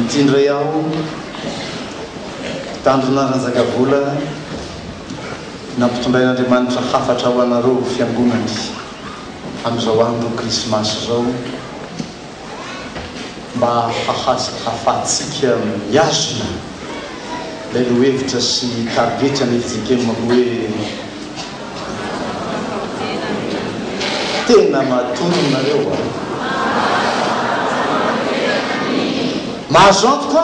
Ity indray aho, Mpitandrina Ranjakavola, nampitondrain'Andriamanitra hafatra ho anareo Fiangonany amin'izao andro Krismasy izao mba hahafahantsika mihazona ilay lohevitra sy tarigetra ny fjkm hoe Tena matory nareo a! Mahazo antoka?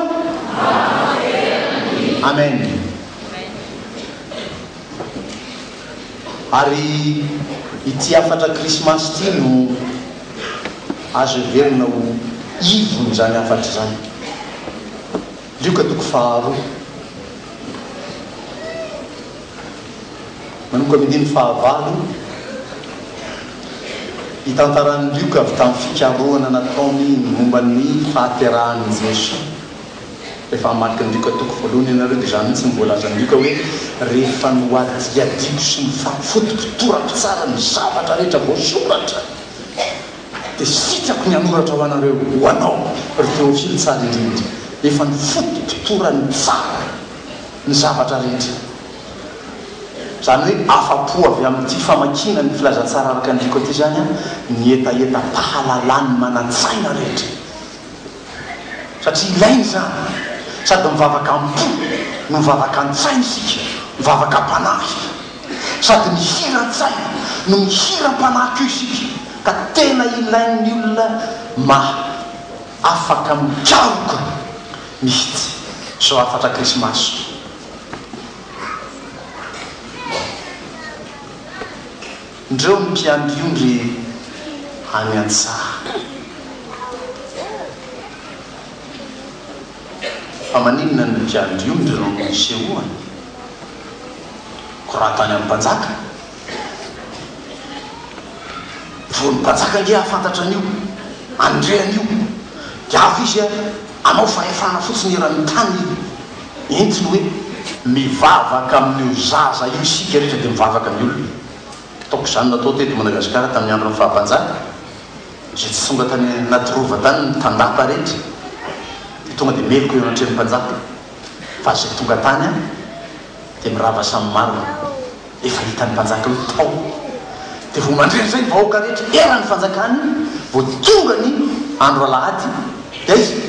Amen. Ary ity hafatra krismasy ity no azo heverina ho ivon'izany hafatra izany. Lioka toko faharoa. Manomboka amin'ny andininy fahavalo, itantaran'i Lioka avy tamin'ny fikarohana nataony ny momba ny fahaterahan'i Jesoa. Rehefa hamaky ny Lioka toko voalohany ianareo dia izany mihitsy no voalazan'i Lioka hoe, Rehefa nohadihadiako sy nifampifotopotolako tsara ny zavatra rehetra voasoratra, dia sitrako ny hanoratra ho anareo, ho anao, ry Teofilo tsara indrindra, efa nifotopotorany tsara ny zavatra rehetra. Izany hoe afa-po avy amin'ity famakiana ny filazantsara araka ny Lioka ity izany ny hetahetam-pahalalan'ny manan-tsaina rehetra. Satria ilaina izany. Sady mivavaka am-po no mivavaka an-tsaina isika, mivavaka am-panahy. Sady mihira an-tsaina no mihira am-panahy koa isika. Ka tena ilain'ny olona maha afaka mikaroka mihitsy izao hafatra Krismasy izao. Ndreo ny mpiandry ondry any an-tsaha. Fa maninona ny mpiandry ondry no nisehoany? Ko raha tany amin'ny mpanjaka? Vao ny mpanjaka ange hahafantatra an'io, handre an'io, dia avy izy hanao fahefana fotsiny eran'ny tany entiny hoe mivavaka amin'io zaza io isika rehetra dia mivavaka ny olona. Ataoko izany natao teto Madagasikara tamin'ny andron'ny faha-mpanjaka, izay tsy tonga tany anaty rova tany ny tandapa rehetra dia tonga dia meloka eo anatrehan'ny mpanjaka fa izay tonga tany dia mirava samy marina. Efa hitan'ny mpanjaka hoe tao. Dia vao mandre an'izay ny vahoaka rehetra eran'ny fanjakany, vao tonga ny andro alahady, dia aiza?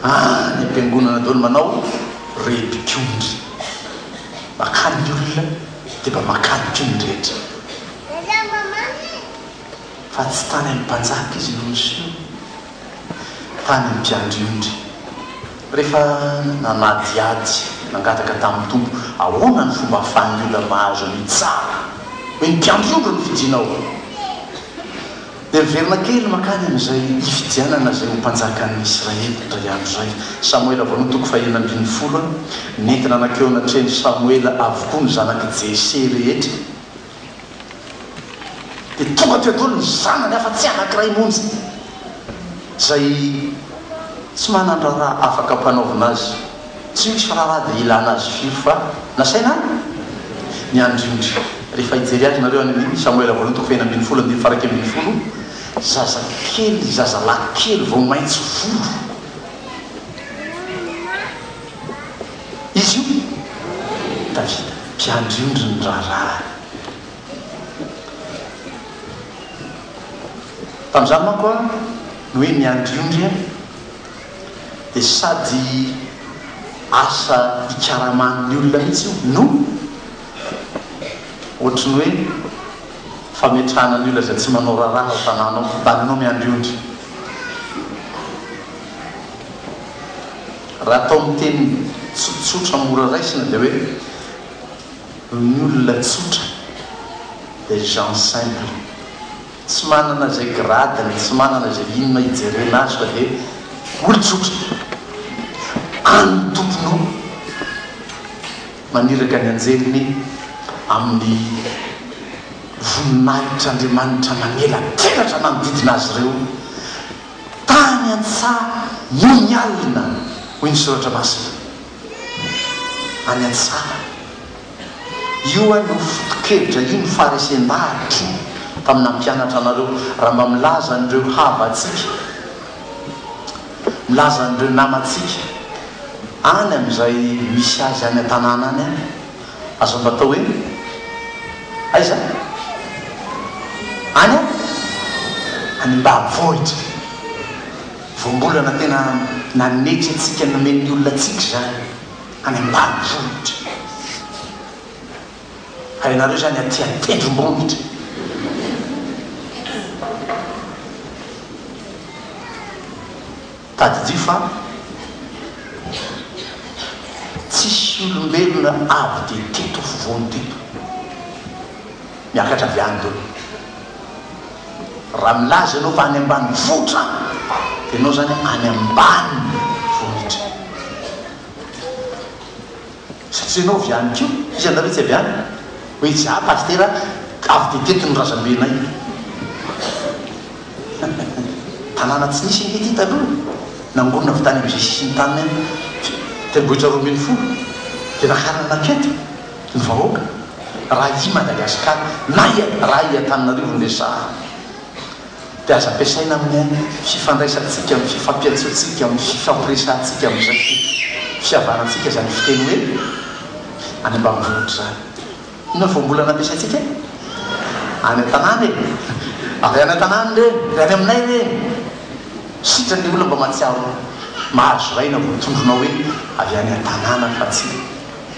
Any am-piangonana daholo manao rebik'ondry. Makany ny olona dia mba makany koa ny rehetra. Fa tsy tany amin'ny mpanjaka izy no niseho. Tany amin'ny mpiandry ondry. Rehefa nanadihady, nangataka tamin'ny Tompo, ahoana ny fomba ahafahan'ny olona mahazo an'io tsara, hoe ny mpiandry ondry no fidinao? Dia miverina kely mankany amin'izay hifidianana izay ho mpanjakan'ny Israely indray andro izay. Samoela voalohany toko fahenina ambinifolo, Nentina nankeo anatrehan'i Samoela avokoa ny zanak'i Jese rehetra. Dia tonga teo daholo ny zanany afa-tsy anankiray monja, izay tsy manan-draharaha afaka ampanaovina azy. Tsy misy raharaha dia ilana azy firy fa nasaina niandry ondry. Rehefa hijery azy nareo any amin'ny Samoela voalohany toko fahenina ambinifolo andininy faha 11, zazakely, zazalahy kely vao maitso volo. Izy io? Davida, mpiandry ondry ny raharahany. Tamin'izany manko ny hoe miandry ondry dia sady asa ikaraman'ny olona mihitsy io no ohatry ny hoe fametrahana ny olona izay tsy manao raharaha ao an-tanàna ao, ndany ianao miandry ondry. Raha atao amin'ny teny tsotsotra mora raisina dia hoe ny olona tsotra, des gens simples, tsy manana izay grade-ny, tsy manana izay inona hijerena azy fa dia olon-tsotra. Any ny Tompo no maniraka ny anjeliny amin'ny voninahitr'Andriamanitra mamelabelatra manodidina azy ireo. Tany an-tsaha nony alina, hoy ny Soratra Masina. Any an-tsaha. Io no foto-kevitra, io no faharesen-dahatro tamin'ny nampianatra anareo, raha mba milaza an'ireo havantsika. Milaza an'ireo namantsika any amin'izay misy azy any an-tanàna any an! Aza mba atao hoe aiza? Any an? Any ambanivohitra. Voambolana tena nanetry antsika nomen'ny olona antsika izany, any ambanivohitra. Fa ianareo izany aty an-tendrombohitra. Tadidio fa tsisy olombelona avy dia teto afovoany teto. Miakatra avy any daholo. Raha milaza ianao fa any ambanivohitra dia ianao izany any ambany vohitra. Satria ianao avy any koa, iza nareo tsy avy any? Hoe izaho pasitera avy dia teto ny razambenay. Tanàna tsy nisy ange ity taloha e! Nangonina avy tany amin'izay sisin'ny tany any, tendrombohitra 12, dia nakarina naketo ny vahoaka. Raha i Madagasikara na i raha i Antananarivo no resahana. Dia aza ampiasaina amin'ny fifandraisantsika, amin'ny fifampiantsoantsika, amin'ny fifampiresahantsika, amin'izay fihavanantsika izany fiteny hoe any ambanivohitra izany. Inona ny voambolana ampiasaintsika e? Any an-tanàna e! Avy any an-tanàna ireny, avy any aminay ireny. Sitrany ny olona mba mahatsiaro mahazo aina vao tondronao hoe avy any an-tanàna fa tsy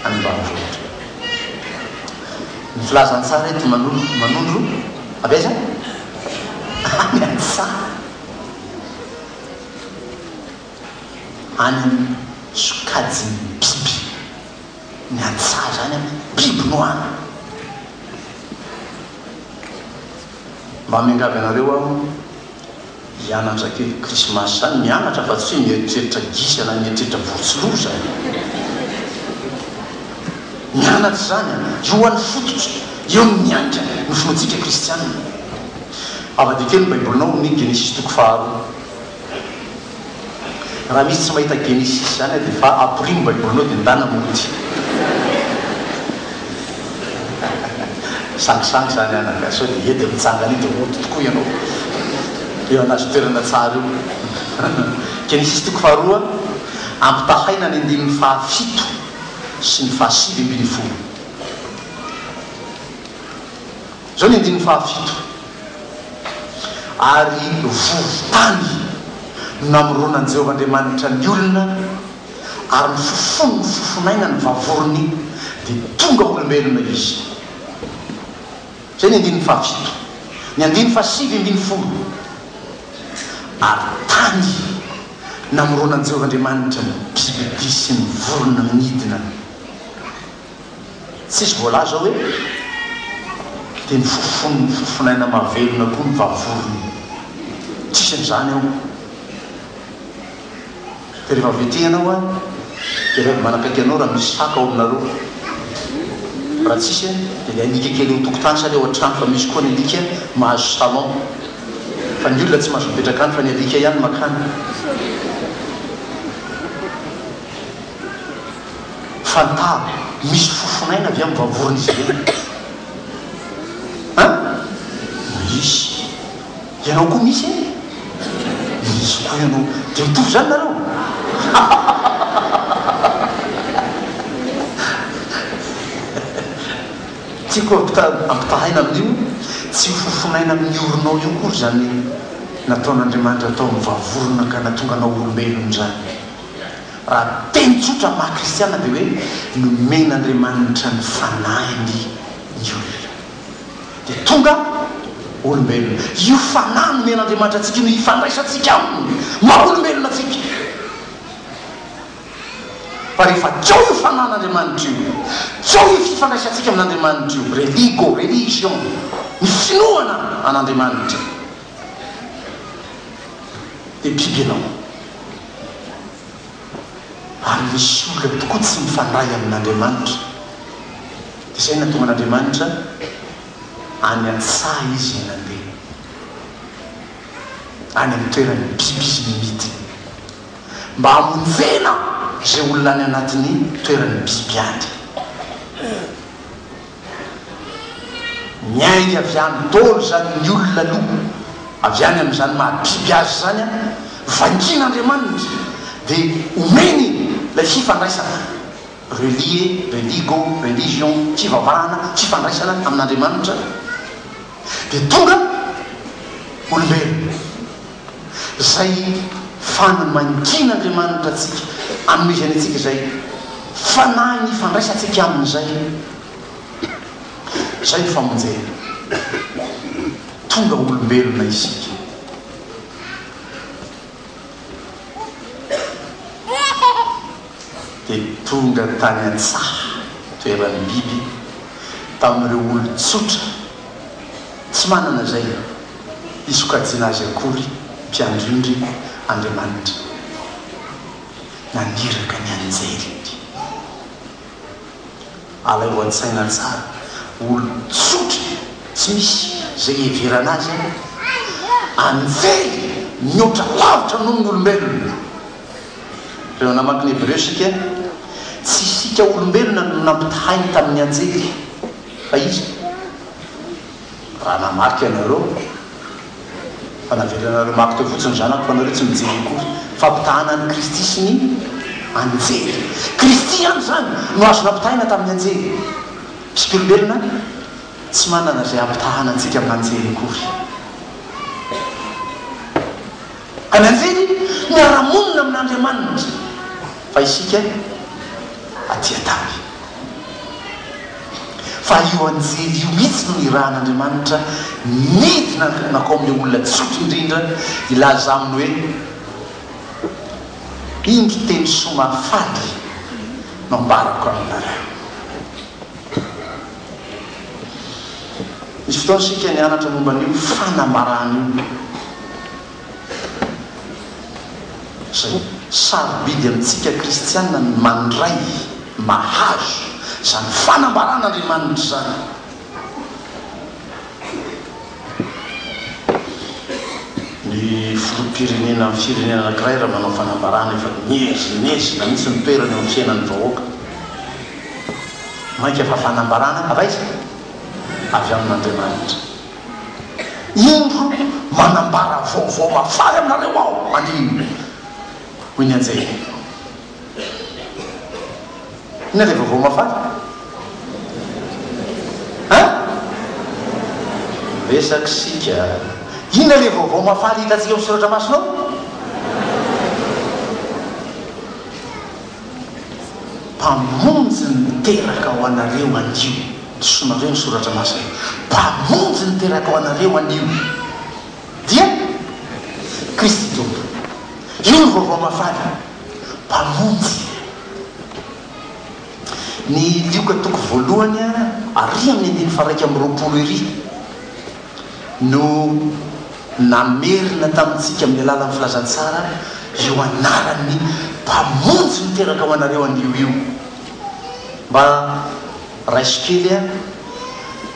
any ambanivohitra. Ny filazantsara eto manondro avy aiza? Any an-tsaha. Any amin'ny sokajin'ny biby. Ny an-tsaha izany an, biby no any. Mba miangavy anareo aho hianatra kely krismasy izany, mianatra fa tsy hoe mieritreritra gisa na mieritreritra vorontsiloza e! Mianatra izany an! Io ho'a ny fototra, eo no miainga ny finoantsika kristiana. Avadiho kely ny baibolinao amin'ny Genesisy toko faharoa. Raha misy tsy mahita Genesisy izany dia efa ampirimo baibolinao dia ndana mody. Sangisangy izany anaka, sao dia edy mitsangana eo dia mody tokoa ianao. Eo anazy toerana tsara eo. Genesisy toko faharoa, ampitahaina ny andininy fahafito sy ny fahasivy ambinifolo. Izao ny andininy fahafito, Ary vovo-tany no namoronan'i Jehovah Andriamanitra ny olona, ary nofofony ny fofon'aina ny vavorony, dia tonga olombelona izy. Izay ny andininy fahafito. Ny andininy fahasivy ambinifolo, Ary tany namoronan'i Jehovah Andriamanitra ny bibidia sy ny vorona manidina. Tsisy voalaza hoe dia ny fofon'ny fofon'aina mahavelona koa ny vavorona. Tsisy an'izany ao. Dia rehefa avy ety ianao an, dia raivo manakaiky anao raha misy saka ao aminareo. Raha tsisy an, dia ilay alika kely eo an-tokotany sa ilay ao an-trano fa misy koa ny alika mahazo salon. Fa ny olona tsy mahazo mipetraka any fa ny alika ihany makany. Fantaro, misy fofon'aina avy amin'ny vavoron'izy ireny. An? Misy. Ianao koa misy e? Misy koa ianao. Dia mitovy izany nareo? Tiako ampitahaina amin'io, tsy io fofon'aina amin'ny oronao io akory izany nataon'Andriamanitra tao amin'ny vavorona ka nahatonga anao olombelona izany. Raha teny tsotra maha kristiana dia hoe nomen'Andriamanitra ny fanahiny ny olona. Dia tonga olombelona. Io fanahy nomen'Andriamanitra antsika io no ifandraisantsika aminy, maha olombelona antsika. Fa rehefa tsy ao io fanahin'Andriamanitra io, tsy ao io fifandraisantsika amin'Andriamanitra io, religo, religion, ny finoana an'Andriamanitra, dia biby ianao. Ary misy olona tokoa tsy mifandray amin'Andriamanitra. Dia izay no nahatonga an'Andriamanitra any an-tsaha izy no nandeha. Any amin'ny toeran'ny biby izy no midina. Mba hamonjena izay olona any anatin'ny toeran'ny biby any. Miainga avy any daholo izany ny olona aloha, avy any amin'izany maha biby azy izany an! Vangian'Andriamanitra dia omeny ilay fifandraisana, relier, religo, religion, fivavahana, fifandraisana amin'Andriamanitra, dia tonga olombelona. Izay fanamangian'Andriamanitra antsika, anomezany antsika izay Fanahiny ifandraisantsika Aminy izay. Izay ny famonjena. Tonga olombelona isika. Dia tonga tany an-tsaha, toeran'ny biby, tamin'ireo olon-tsotra tsy manana izay hisokajiana azy akory, mpiandry ondry, Andriamanitra naniraka ny anjeliny. Alaivo an-tsaina tsara, olon-tsotra tsy misy izay iheverana azy an, anjely mihoatra lavitra noho ny olombelona. Rehefa namaky ny Hebreo isika, tsy isika olombelona no nampitahainy tamin'ny anjely, fa iza? Raha namaky ianareo, fa navelanareo mako teo fotsiny ny zanako fa nareo tsy mijery akory. Fampitahana an'i Kristy sy ny anjely. Kristy ihany izany no azo nampitahaina tamin'ny anjely. Isika olombelona tsy manana izay hampitahana antsika amin'anjely akory. Fa ny anjely miara-monina amin'Andriamanitra, fa isika aty an-tany. Fa io anjely io mihitsy no nirahan'Andriamanitra nidina nankao amin'ilay olona tsotra indrindra hilaza aminy hoe, Indro teny soa mahafaly no ambarako aminareo. Nisy fotoana isika nianatra momba an'io fanambarana io. Izay sarobidy amintsika kristiana ny mandray, mahazo, izany fanambaran'Andriamanitra izany. Ny filoham-pirenena amin'ny firenena anankiray raha manao fanambarana efa miezinezina mihitsy ny toerany eo amin'ny fiainan'ny vahoaka. Mainka fa fanambarana avy aiza? Avy amin'Andriamanitra. Indro manambara vaovao mahafaly aminareo aho anio, hoy ny anjely. Inona ilay vaovao mahafaly? Hein? Miresaka isika. Inona ilay vaovao mahafaly hitantsika ao amin'ny soratra masina ao? Mpamonjy niteraka ho anareo anio. Disoinareo ny soratra masina. Mpamonjy niteraka ho anareo anio. Dia Kristy Tompo. Io no vaovao mahafaly. Mpamonjy. Ny Lioka toko voalohany ary amin'ny andininy faha-21 ery no namerina tamintsika amin'ny alalan'ny filazantsara io anaran'ny Mpamonjy niteraka ho anareo anio io. Mba raiso kely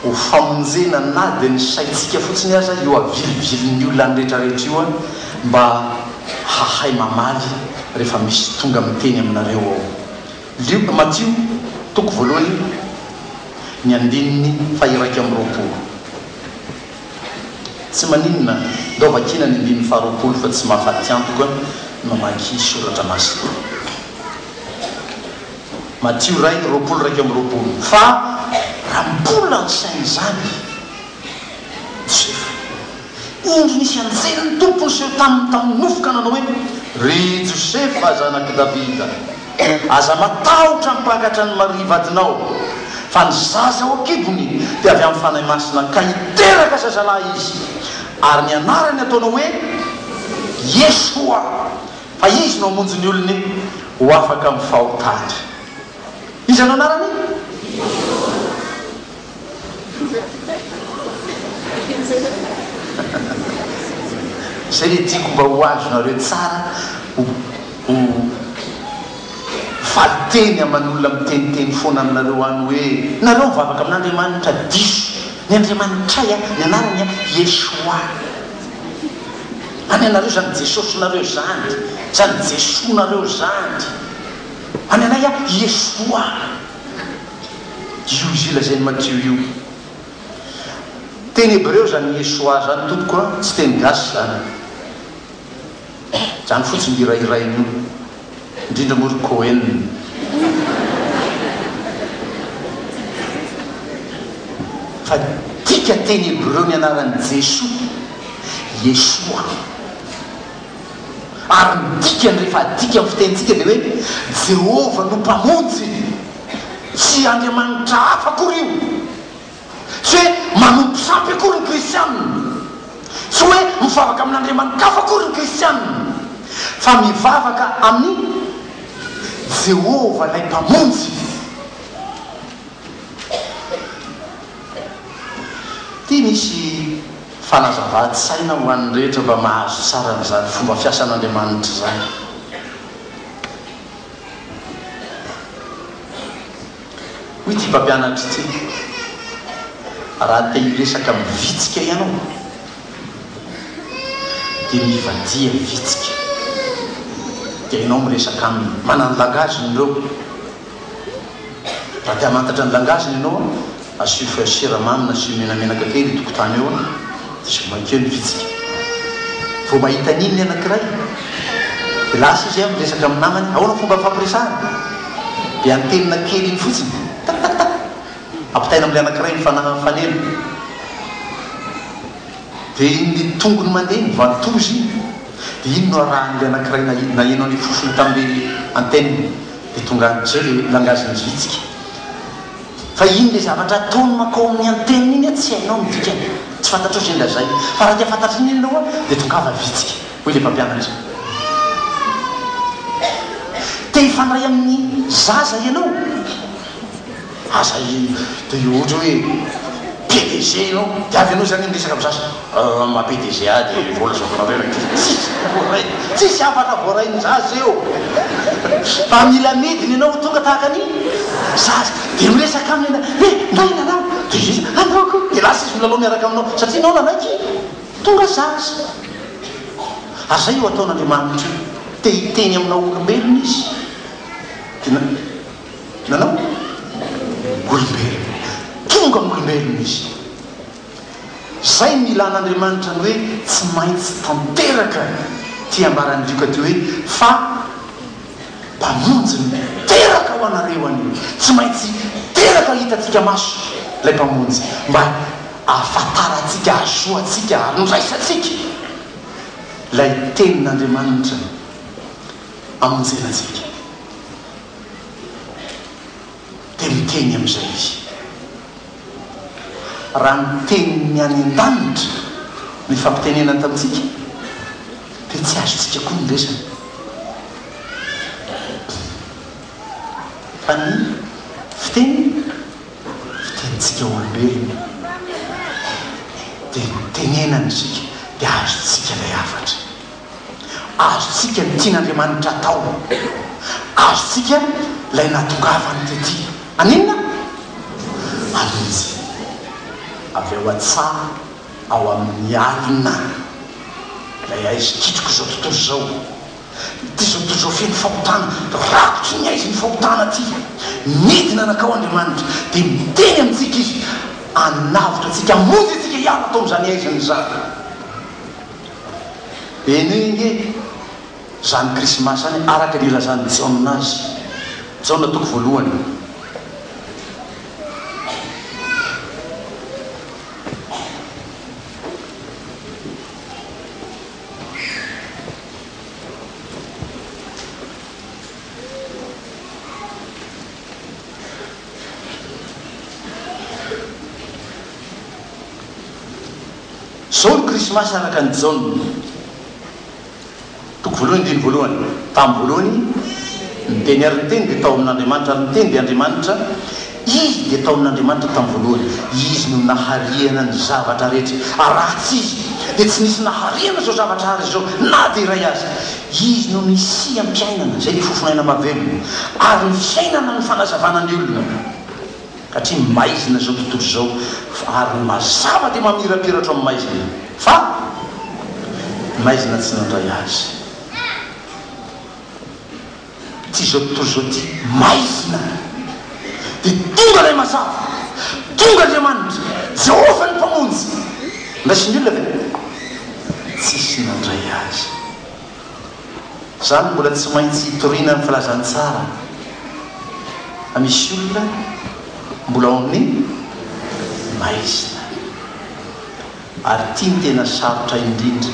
ho famonjena na dia ny saintsika fotsiny aza io avilivilin'ny olona any rehetrarehetra io mba hahay mamaly rehefa misy tonga miteny aminareo ao. Lioka, Matio, toko voalohany, ny andininy faha-21. Tsy maninona, ndao vakiana ny andininy faharoapolo fa tsy mahafaty antoka ny mamaky soratra masina. Matio iray, 20, 21. Fa raha mbola nisaina izany Josefa, indro nisy anjelin'ny Tompo niseho taminy tamin'ny nofy ka nanao hoe, Ry Josefa zanak'i Davida, Aza matahotra hampakatra an'i Maria vadinao, fa ny zaza ao an-kibony dia avy amin'ny Fanahy Masina, ka hiteraka zazalahy izy, ary ny anarany hataonao hoe Yeshoa, fa izy no hamonjy ny olony ho afaka amin'ny fahotany. Iza no anarany? Zay le tiako mba ho azonareo tsara ho ho valinteny aman'olona miteniteny foana aminareo any hoe nareo mivavaka amin'Andriamanitra diso, ny Andriamanitray a, ny anarany a Yeshua. Any anareo zany Jesosinareo zany, zany Jesoa-nareo zany. Any anay a Yeshua. Io izy io lazain'i Matio io. Teny hebreo izany Yeshua izany tompoko a, tsy teny gasy izany. Izany fotsiny hirahirainy io. Indrindra moa ry Cohen. Fa dika teny hebreo ny anaran'i Jesoa, Yeshua. Ary ny dikany rehefa adika amin'ny fitenintsika dia hoe Jehovah no Mpamonjy. Tsy Andriamanitra hafa akory io. Tsy hoe manompo sampy akory ny kristiana. Tsy hoe mivavaka amin'andriamani-kafa akory ny kristiana. Fa mivavaka amin'i Jehovah ilay Mpamonjy. Ity misy fanazavan-tsaina ho an'ny rehetra mba mahazo tsara an'izany fomba fiasan'Andriamanitra izany. Hoy ity mpampianatra ity, Raha te hiresaka amin'ny vitsika ianao, dia mivadia vitsika. Dia ianao miresaka aminy. Manana ny langage-ny ireo. Raha te hamantatra ny langage-ny ianao, asio siramamy na asio menamenaka kely io tokotany io, dia izay mankeo ny vitsika. Vao mahita an'iny ny anankiray, dia lasa izy miresaka amin'ny namany. Ahoana ny fomba ifampiresahana? Dia antenina kely iny fotsiny, tak tak tak, ampitaina amin'ilay anankiray ny fanela. Dia iny ny tongony mandeha iny, ventouse iny, dia iny no arahan'ilay anankiray naheno an'ilay fofona tamin'ilay antenne, dia tonga any. Izay ilay langage-n'ny vitsika. Fa iny ilay zavatra ataony mankao amin'ny antenne iny tsy hainao ny dikany, tsy fantatrao izay lazainy. Fa raha te hahafantatra iny ianao dia tongava vitsika, hoy ilay mpampianatra. Te hifandray amin'ny zaza ianao? Aza dia ohatra hoe PDG ianao, dia avy ianao izany miresaka amin'ny zaza, maha PDG ahy dia vola izao vola ireo e. Tsisy voaray, tsisy hafatra voarain'ny zaza eo. Fa mila midina ianao ho tonga tahaka ny zaza. Dia miresaka aminy ianao, eh, ndao hilalao. Dia izy, andao koa. Dia lasa izy milalao miaraka aminao, satria ianao nanaiky tonga zaza. Ary izay io ataon'Andriamanitra io. Te hiteny aminao olombelona Izy. Dia Nanao olombelona. Tonga olombelona izy. Izay no ilan'Andriamanitra ny hoe tsy maintsy tanteraka ity ambaran'i Lioka ity hoe fa Mpamonjy no teraka ho anareo anio. Tsy maintsy teraka hitantsika maso ilay Mpamonjy mba ahafantarantsika, ahazoantsika ary niraisantsika ilay Tenin'Andriamanitra hamonjena antsika. Dia miteny amin'izay izy. Raha ny tenin'ny any an-danitra no ifampitenenana tamintsika, dia tsy azontsika koa ny resany. Fa ny fiteny, fitenintsika olombelona, dia nitenenana isika, dia azontsika ilay hafatra. Azontsika ny tian'Andriamanitra atao. Azontsika ilay nahatongavany tety. Haninona? Hamonjy. Avy ao an-tsaha, ao amin'ny alina, ilay aizi-kitroko izao tontolo izao. Ity izao tontolo izao feno fahotana, rakotry ny aizin'ny fahotana ity. Midina nankao Andriamanitra, dia miteny amintsika Izy, hanavotra antsika, hamonjy antsika hiala tao amin'izany aizina izany. Henoy ange izany Krismasy izany araka ny ilazan'i Jaona azy. Jaona toko voalohany. Izao ny Krismasy araka an'i Jaona, toko voalohany andininy voalohany, Tamin'ny voalohany ny Teny, ary ny Teny dia tao amin'Andriamanitra, ary ny Teny dia Andriamanitra, Izy dia tao amin'Andriamanitra tamin'ny voalohany. Izy no nahariana ny zavatra rehetra, ary raha tsy Izy dia tsy nisy nahariana izao zavatra ary izao na dia iray aza. Izy no nisiam-piainana, izay ilay fofon'aina mahavelona, ary ny fiainana no fanazavana ny olona. Satria maizina izao tontolo izao ary ny mazava dia mamirapiratra ao amin'ny maizina fa ny maizina tsy nandray azy. Ity izao tontolo izao ity maizina dia tonga ilay mazava, tonga Andriamanitra, Jehovah ny Mpamonjy. Ndraisin'ny olona ve? Tsisy nandray azy. Izany mbola tsy maintsy hitoriana ny filazantsara fa misy olona mbola ao amin'ny maizina. Ary ity no tena sarotra indrindra.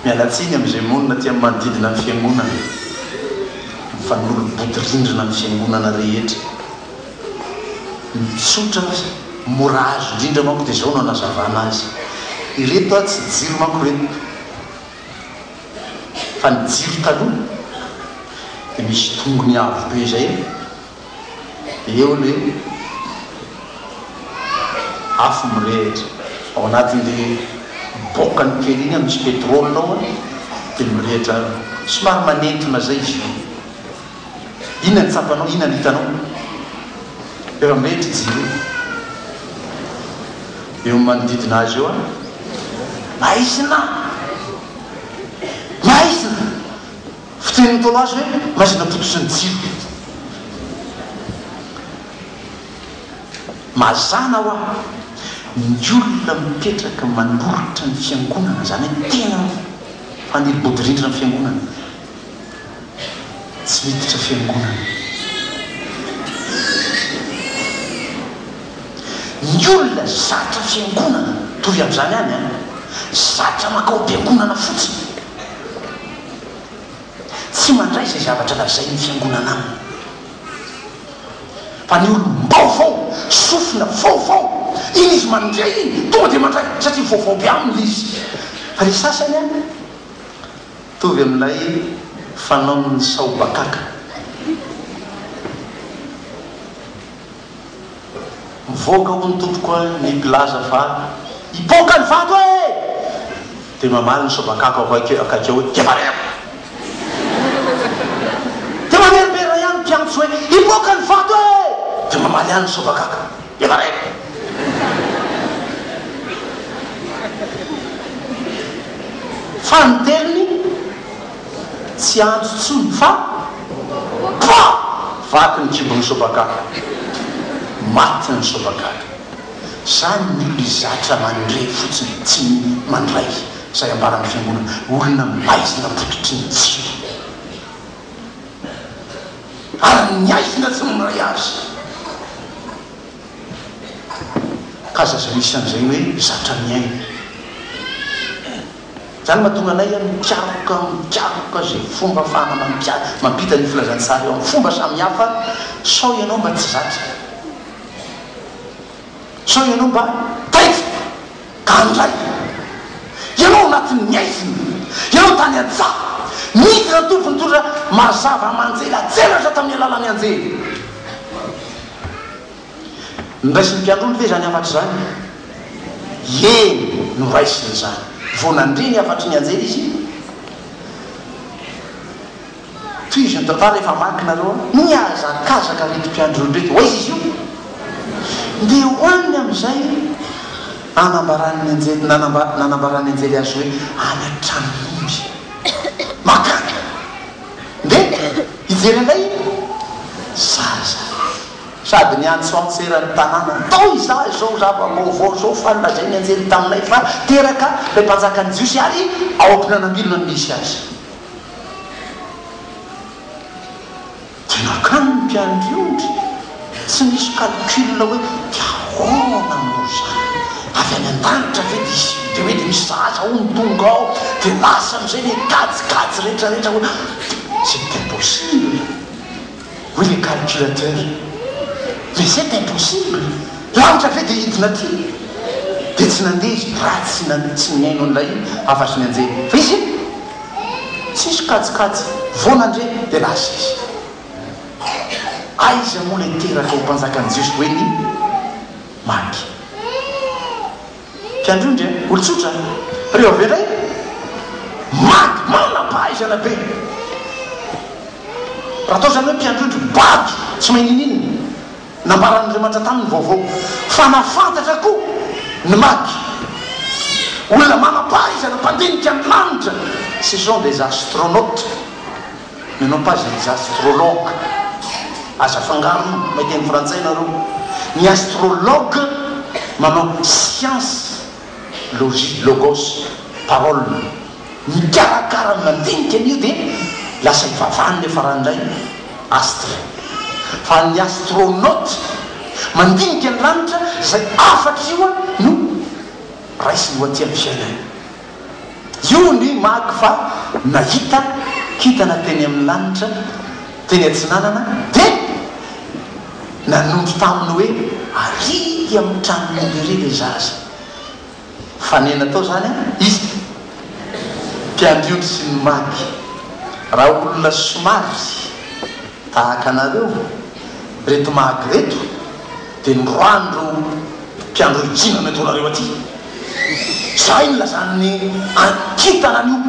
Miala tsiny amin'izay monina aty amin'ny manodidina ny fiangonana. Mifanolo-bodirindrina ny fiangonana rehetra. Ny tsotra mora azo indrindra manko dia izao no anazavana azy. Ireto a tsy jiro manko ireto. Fa ny jiro taloha dia misy tongony avo be izay dia eo le afo mirehitra ao anatin'le bokany kely iny misy pétrole ao dia mirehitra somary manentona zay izy io. Inona ny tsapanao, inona ny hitanao rehefa mirehitra io jiro io? Eo amin'ny manodidina azy eo an! Maizina! Maizina! Fitenin'ny Ntaolo azy hoe maizina tototry ny jiro. Mazàna hoa ny olona mipetraka manolotra ny fiangonana, izany hoe tena mifanila-bodirindrina ny fiangonana. Tsy miditra fiangonana. Ny olona zatra fiangonana, mitovy amin'izany ihany an, zatra mankao am-piangonana fotsiny. Tsy mandray izay zavatra lazain'ny fiangonana aminy. Fa ny olom-baovao, sofina vaovao, iny izy mandre iny, tonga dia mandray, satria vaovao be aminy ilay izy. Fa ny sasany an, Mitovy amin'ilay fanaon'ny sahobakaka. Mivoaka hono tompoko a ny mpilaza fa hipoaka ny vato e! Dia mamaly ny sahobakaka ao akaiky ao hoe dia marero! Dia mamerimberina ihany ny mpiantso hoe hipoaka ny vato e! Dia mamaly ihany ny sahobakaka dia marero! Fanintelony, tsy antso intsony fa pa! Vaky ny kibon'ny sobakaka. Maty ny sobakaka. Zany ny olona zatra mandre fotsiny, tsy mandray izay ambaran'ny fiangonana. Olona maizina pototry ny jiro. Ary ny aizina tsy mandray azy. Ka aza aza misy an'izay hoe zatra mihaino. Izany mahatonga anay mikaroka mikaroka izay fomba ahafahana mampita ny filazantsara eo amin'ny fomba samihafa sao ianao mba tsy zatra. Sao ianao mba taitra ka handray. Ianao anatin'ny haizina. Ianao tany an-tsaha. Nidina ny Tompo nitondra mazava aman-jelajelatra tamin'ny alalan'ny anjely. Noraisin'ny mpiandry ve izany hafatra izany? Eny, noraisiny izany. Vao nandre ny hafatry ny anjely izy, tohizo ny tantara rehefa hamaky nareo an, nihazakazaka ireto mpiandry ondry ireto, ho aiza izy io? Ndeha ho any amin'izay anambaran'ny anjely, nanambaran'ny anjely azy hoe any an-tranon'omby. Mankany! Ndeha hijery an'ilay zaza. Sady niantsoantso eran'ny tanàna, Tao izaho izao zava-baovao izao fa nolazain'ny anjely taminay fa teraka ilay mpanjakan'ny Jiosy ary ao am-pinanam-bilona no misy azy. Dia nankany ny mpiandry ondry, tsy nisy calcul hoe dia ahoana moa izany? Avy any an-danitra ve dia hisy dia hoe dia misy zaza hono tonga ao dia lasa amin'izay ilay kajikajy rehetra rehetra hoe c'est impossible. Hoy le calculateur, mais c'est impossible! Lanitra ve dia hidina aty? Dia tsy nandeha izy raha tsy tsy nihaino an'ilay hafatry ny anjely. Fa izy tsisy kajikajy, vao nandre dia lasa izy. Aiza moa ilay teraka ho mpanjakan'ny Jiosy hoy ny Magy. Mpiandry ondry e! Olon-tsotra! Reo avy eo indray maty manam-pahaizana be! Raha atao izany hoe mpiandry ondry bado tsy mahay ninininona, nambaran'Andriamanitra taminy ny vaovao fa nahafantatra koa ny magy. Olona manam-pahaizana, mpandinika ny lanitra, ce sont des astronautes mais non pas des astrologues. Aza afangaro io, mahay teny frantsay nareo. Ny astrologue manao science, logie, logos, parole. Mikarakara mandinika an'io dia lasa ivavahany nefa ranoray astre. Fa ny astronaute mandinika ny lanitra izay hafatra io no raisiny ho aty amin'ny fiainany. Io ny magy fa nahita kintana teny amin'ny lanitra teny atsinanana dia nanondro taminy hoe ary amin'ny tranon'omby ery ilay zaza. Fa ny natao zany an, iza? Mpiandry ondry sy ny magy. Raha olona somary tahaka anareo reto magy reto dia noroahan'ireo mpiandry ondry inona no ataonareo aty? Zahay nilazan'ny kintana an'io,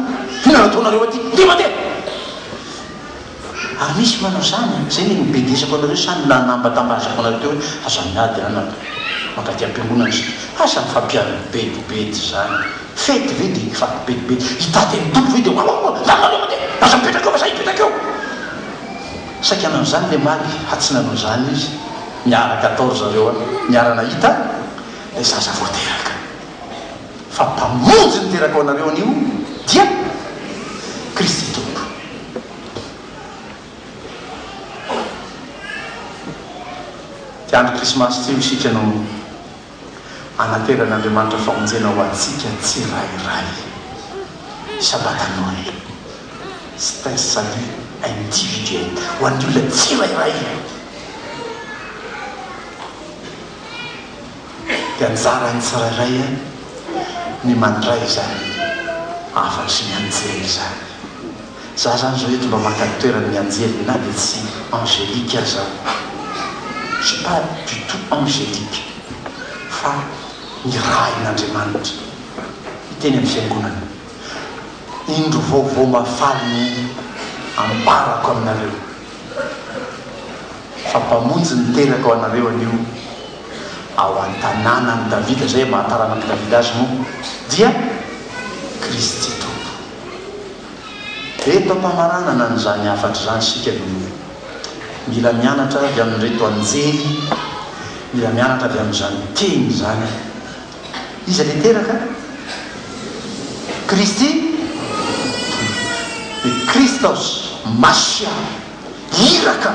inona no ataonareo aty? Ndeha mandeha! Ary misy manao izany an! Izay no nibedesako anareo sa nanambatambazako anareo teo hoe aza miady anaka mankaty am-piangonana isika. Aza mifampiady-bedibedy izany. Fety ve dia hifampibedibedy? Hitady an'ny Tompo ve dia wawawa! Lany nareo mandeha! Aza mipetraka eo fa za hipetraka eo! Saika hanao izany ilay magy ha tsy nanao izany izy. Niaraka tao ry zareo an! Niara-nahita ilay zaza vao teraka. Fa Mpamonjy niteraka ho anareo anio dia Kristy Tompo. Ity andro Krismasy ity hoy isika no anateran'Andriamanitra famonjena ho antsika tsirairay. Isam-batan'olona. C'est un salut individuel ho an'ny olona tsirairay. Dia anjaran'ny tsirairay ny mandray izany hafatry ny anjely izany. Za zany zao eto mba maka ny toeran'ny anjely na dia tsy angelique aza aho. Je suis pas du tout angelique fa nirahin'Andriamanitra hiteny amin'ny fiangonana. Indro vaovao mahafaly no ambarako aminareo fa Mpamonjy niteraka ho anareo anio ao an-tanànan'i Davida, izay maha taranak'i Davida azy moa dia Kristy Tompo. Eto am-pamaranana an'izany hafatra izany isika no mila mianatra avy amin'ireto anjely, mila mianatra avy amin'izany teny izany. Iza ilay teraka? Kristy Tompo. Ny Christos Mashiah, iraka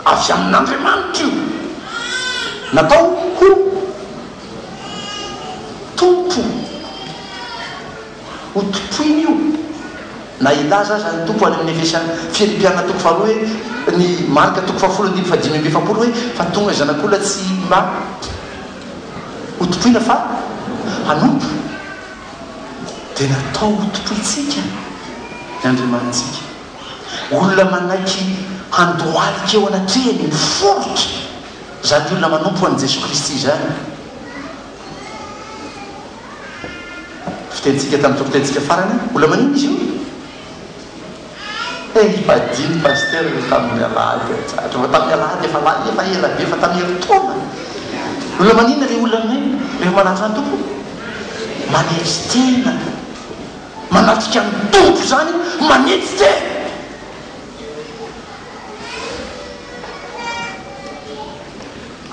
avy amin'Andriamanitra io, natao ho Tompo. Ho tompoina io. Na hilaza aza ny Tompo any amin'ny Efesiana, Filipiana toko faharoa hoe, ny Marka toko fahafolo andininy fahadimy amby efapolo hoe, fa tonga ny Zanak'olona tsy mba ho tompoina fa hanompo. Dia natao ho tompointsika ny Andriamanitsika. Olona manaiky handohalika eo anatrehany, miforitra izany olona manompo an'i Jesoa Kristy izany. Fitenintsika tamin'ny toritenintsika farany, mbola maninona izy io? Hey, fadino Pasteur ny tamin'ny alahady atsahatra fa tamin'ny alahady efa lany efa ela be fa tamin'ny herintaona. Olona maninona ilay olona aminay rehefa manatona ny Tompo? Manetry tena. Manatrika ny Tompo izany manetry tena.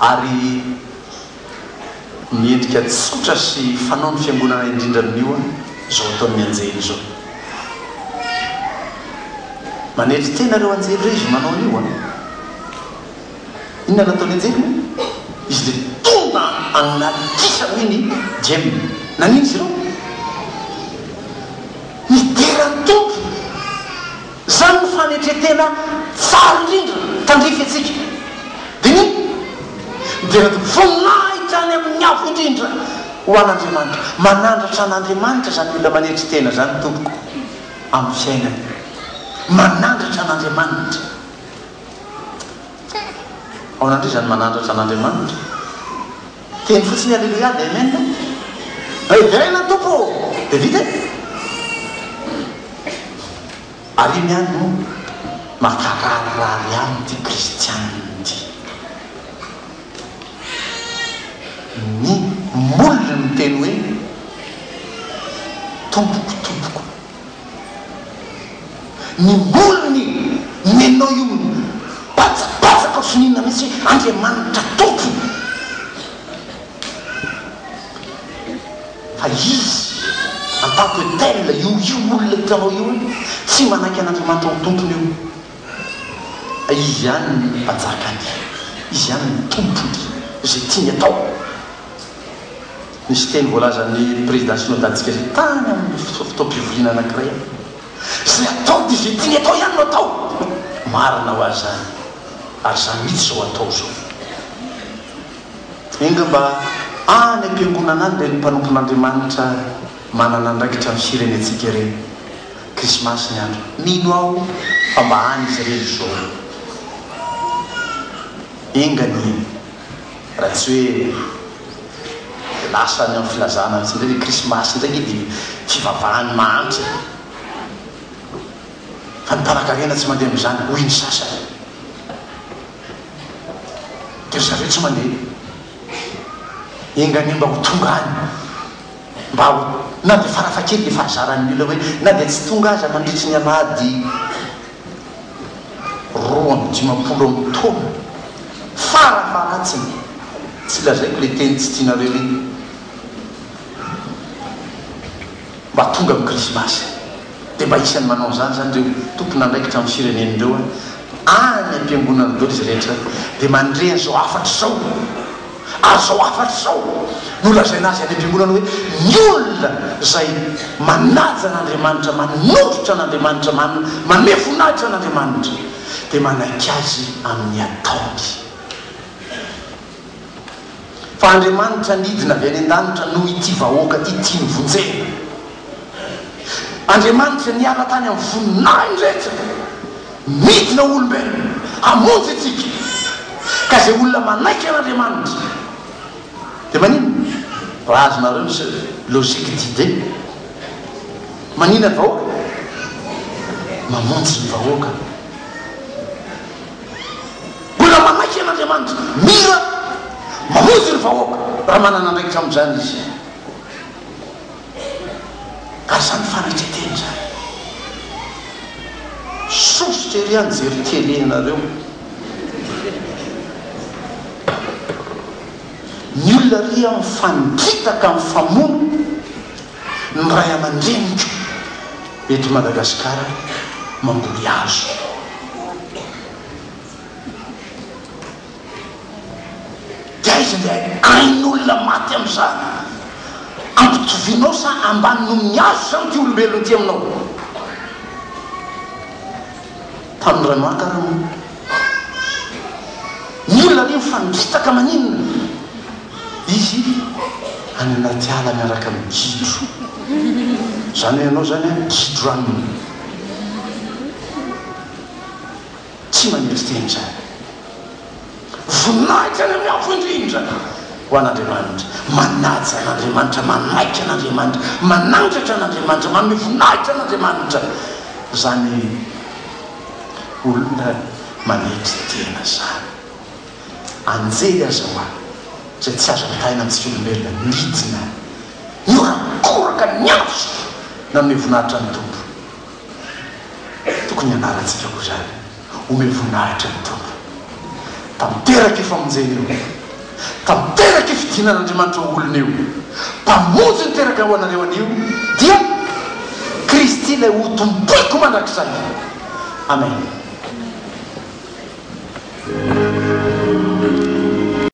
Ary Ny endrika tsotra sy fanaon'ny Fiangonana indrindra amin'io izao ataon'ny anjely izao. Manetry tena ireo anjely ireo izy manao an'io an! Inona no ataon'ny anjely moa? Izy dia tonga an'alikisa hoy ny Diem. Nanino izy ireo? Nidera ny Tompo. Izany no fanetren-tena tsara indrindra tandrify antsika. Dia ny midera ny voninahitra any amin'ny avo indrindra ho an'Andriamanitra. Manandratra an'Andriamanitra izany olona manetry tena izany tompoko amin'ny fiainany. Manandratra an'Andriamanitra. Ahoana indray izany manandratra an'Andriamanitra? Teny fotsiny Aleloia dia Amen e! Deraina ny Tompo ô! Dia vita e! Ary iny ihany no mankararirary aminy ity kristianina ity. Ny molony miteny hoe Tompoko, Tompoko. Ny molony nenao io mibatsabatsaka ohatry ny inona mihitsy hoe Andriamanitra Tompo. Fa Izy. En tant que tel io io olona hitanao io tsy manaiky an'Andriamanitra ho tompony io. Izy ihany ny mpanjakany, izy ihany ny tompony, izay tiany atao. Nisy teny voalazan'ny président synodalintsika izay tany amin'ny fotoam-pivoriana anankiray, Izay atao dia izay tiany atao ihany no atao. Marina ho azy izany, ary izany mihitsy izao atao izao. Enga mba any am-piangonana any ireny mpanompon'Andriamanitra manana andraikitra amin'ny firenentsika ireny. Krismasy ny andro. Mino aho fa mba any izy ireny izao. Enga anie, raha tsy hoe lasa any amin'ny filazana mihitsy indray ilay Krismasy indray ange dia fivavahan'ny mahantra e. Fa ny mpanankarena tsy mandeha amin'izany, hoy ny sasany. Dia ry zareo tsy mandeha. Enga anie mba ho tonga any. Mba ho, na dia farafakely ilay fahazaran'ny olona hoe na dia tsy tonga aza mandritry ny alahady 52 amin'ny taona, farafaharatsiny, tsy lazaiko ilay teny tsy tianareo iny, mba tonga amin'ny krismasy. Dia mba isan'ny manao an'izany izany ireo tompon'andraikitra amin'ny firenena ireo an! Any am-piangonana daholo izy rehetra dia mandre an'izao hafatra izao. Ary izao hafatra izao no lazaina azy any am-piangonana hoe ny olona izay manaja an'Andriamanitra, manolotra an'Andriamanitra, manome voninahitra an'Andriamanitra dia manaiky azy amin'ny ataony. Fa Andriamanitra nidina avy any an-danitra noho ity vahoaka ity tiany vonjena. Andriamanitra niala tany amin'ny voninahiny rehetra, nidina ho olombelona, hamonjy antsika. Ka izay olona manaiky an'Andriamanitra, dia maninona? Raha azonareo ny logique d'idée, maninona ny vahoaka? Mamonjy ny vahoaka. Mbola manaiky an'Andriamanitra, mila mamonjy ny vahoaka raha manana andraikitra amin'izany izy. Ary izany fanetren-tena izany. Sosotra ery aho nijery télé anareo. Ny olona ry aho mifanipitaka mifamono ny ray aman-dreniko eto Madagasikara mamboly hazo. Dia aiza ilay ain'olona maty amin'izany? Ampitovianao sa ambany noho ny hazo izany ity olombelona ity aminao? Tamin'ny ray maka ary moa. Ny olona ve mifanipitaka maninona? Izy any anaty ala miaraka amin'ny gidro. Izany hoe ianao izany an, gidro aminy. Tsy manetry tena izany. Voninahitra any amin'ny Avo Indrindra ho an'Andriamanitra. Manaja an'Andriamanitra, manaiky an'Andriamanitra, manandratra an'Andriamanitra, manome voninahitra an'Andriamanitra izany olona manetry tena izany. Anjely aza hoa, izay tsy azo ampitahaina amintsika olombelona, nidina, nihorakoraka, niantso, nanome voninahitra ny Tompo. Tokony hianarantsika koa izany. Omeo voninahitra ny Tompo. Tanteraka io famonjena io. Tanteraka io fidinan'Andriamanitra ho olona io. Mpamonjy niteraka ho anareo anio dia Kristy ilay hotompoiko mandrakizay. Amen.